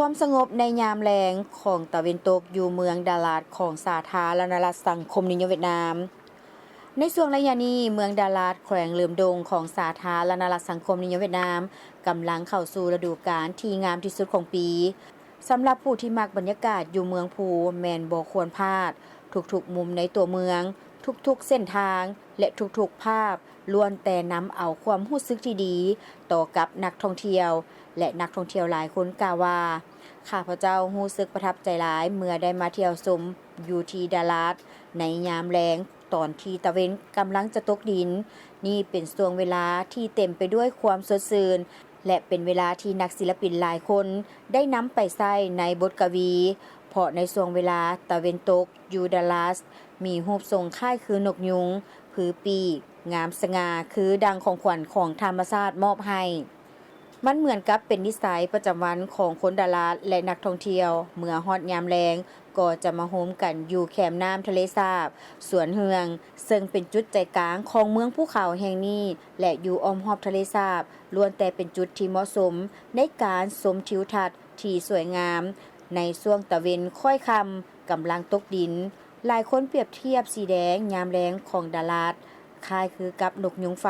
ຄວາມສະຫງົບໃນຍາມແລງຂອງຕາເວັນຕົກຢູ່ເມືອງດາລາດຂອງສາທາລະນະລັດສັງຄົມນິຍົມຫວຽດນາມ. ໃນຊ່ວງໄລຍະນີ້, ເມືອງດາລາດ ແຂວງເຫຼີມດົງຂອງສາທາລະນະລັດສັງຄົມນິຍົມຫວຽດນາມ ກຳລັງເຂົ້າສູ່ລະດູການທີ່ງາມທີ່ສຸດຂອງປີ. ສຳລັບຜູ້ທີ່ມັກບັນຍາກາດຢູ່ເມືອງພູ ແມ່ນບໍ່ຄວນພາດ. ທຸກໆມຸມໃນຕົວເມືອງ, ທຸກໆເສັ້ນທາງ ແລະ ທຸກໆພາບ ລ້ວນແຕ່ນຳເອົາຄວາມຮູ້ສຶກທີ່ດີຕໍ່ກັບນັກທ່ອງທ່ຽວ ແລະ ນັກທ່ອງທ່ຽວຫຼາຍຄົນກ່າວວ່າ, ຂ້າພະເຈົ້າຮູ້ສຶກປະທັບໃຈຫຼາຍເມື່ອໄດ້ມາທ່ຽວຊົມຢູ່ທີ່ດາລາດໃນຍາມແລງ ຕອນທີ່ຕາເວັນກຳລັງຈະຕົກດິນ. ນີ້ເປັນຊ່ວງເວລາທີ່ເຕັມໄປດ້ວຍຄວາມສົດຊື່ນ ແລະ ເປັນເວລາທີ່ນັກສິລະປິນຫຼາຍຄົນໄດ້ນຳໄປໃຊ້ໃນບົດກະວີ, ເພາະໃນຊ່ວງເວລາຕາເວັນຕົກຢູ່ດາລາດ ມີຮູບຊົງຄ້າຍຄືນົກຍຸງ, ຜືປີກ, ງາມສະຫງ່າ ຄືດັ່ງຂອງຂວັນຂອງທຳມະຊາດມອບໃຫ້. ມັນເໝືອນກັບເປັນນິໄສປະຈຳວັນຂອງຄົນດາລາດ ແລະ ນັກທ່ອງທ່ຽວ ເມື່ອຮອດຍາມແລງກໍຈະມາໂຮມກັນຢູ່ແຄມນ້ຳທະເລສາບສວນເຮືອງ, ເຊິ່ງເປັນຈຸດໃຈກາງຂອງເມືອງພູເຂົາແຫ່ງນີ້ ແລະ ຢູ່ອ້ອມຮອບທະເລສາບ ລ້ວນແຕ່ເປັນຈຸດທີ່ເໝາະສົມໃນການຊົມທິວທັດທີ່ສວຍງາມໃນຊ່ວງຕາເວັນຄ້ອຍຄ່ຳກຳລັງຕົກດິນ. ຫຼາຍຄົນປຽບທຽບສີແດງຍາມແລງຂອງດາລາດຄ້າຍຄືກັບນົກຍຸງໄຟ,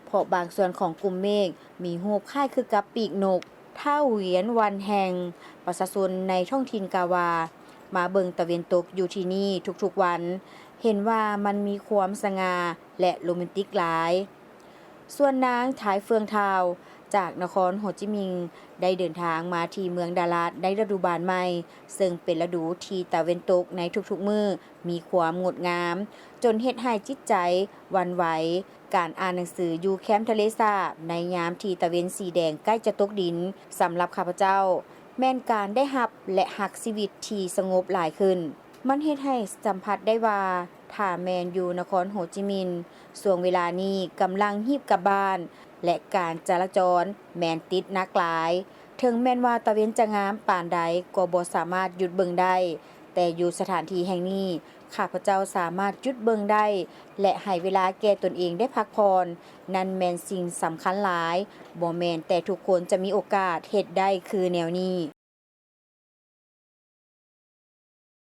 ເພາະບາງສ່ວນຂອງກຸ່ມເມກມີຮູບຄ້າຍຄືກັບປີກນົກ. ທ້າວ ຫວຽນ ວັນແຮງ, ປະຊາຊົນໃນທ້ອງຖິ່ນກ່າວວ່າ, ມາເບິ່ງຕາເວັນຕົກຢູ່ທີ່ນີ້ທຸກໆວັນ, ເຫັນວ່າມັນມີຄວາມສະຫງ່າ ແລະ ໂຣແມນຕິກຫຼາຍ. ສ່ວນນາງ ທ້າຍເຟືອງທາວ ຈາກນະຄອນໂຮຈິມິນ ໄດ້ເດີນທາງມາທີ່ເມືອງດາລາດໃນລະດູບານໃໝ່, ເຊິ່ງເປັນລະດູທີ່ຕາເວັນຕົກໃນທຸກໆມື້ມີຄວາມງົດງາມ, ຈົນເຮັດໃຫ້ຈິດໃຈຫວັ່ນໄຫວ. ການອ່ານໜັງສືຢູ່ແຄມທະເລສາບໃນຍາມທີ່ຕາເວັນສີແດງໃກ້ຈະຕົກດິນ, ສຳລັບຂ້າພະເຈົ້າ ແມ່ນການໄດ້ຮັບ ແລະ ຮັກຊີວິດທີ່ສະຫງົບຫຼາຍຂຶ້ນ. ມັນເຮັດໃຫ້ສຳຜັດໄດ້ວ່າ ຖ້າແມ່ນຢູ່ນະຄອນໂຮຈິມິນ, ຊ່ວງເວລານີ້ກຳລັງຮີບກັບບ້ານ ແລະ ການຈະລາຈອນແມ່ນຕິດໜັກຫຼາຍ. ເຖິງແມ່ນວ່າຕາເວັນຈະງາມປານໃດກໍບໍ່ສາມາດຢຸດເບິ່ງໄດ້, ແຕ່ຢູ່ສະຖານທີ່ແຫ່ງນີ້ ຂ້າພະເຈົ້າສາມາດຢຸດເບິ່ງໄດ້ ແລະ ໃຫ້ເວລາແກ່ຕົນເອງໄດ້ພັກຜ່ອນ. ນັ້ນແມ່ນສິ່ງສຳຄັນຫຼາຍ, ບໍ່ແມ່ນແຕ່ທຸກຄົນຈະມີໂອກາດເຮັດໄດ້ຄືແນວນີ້.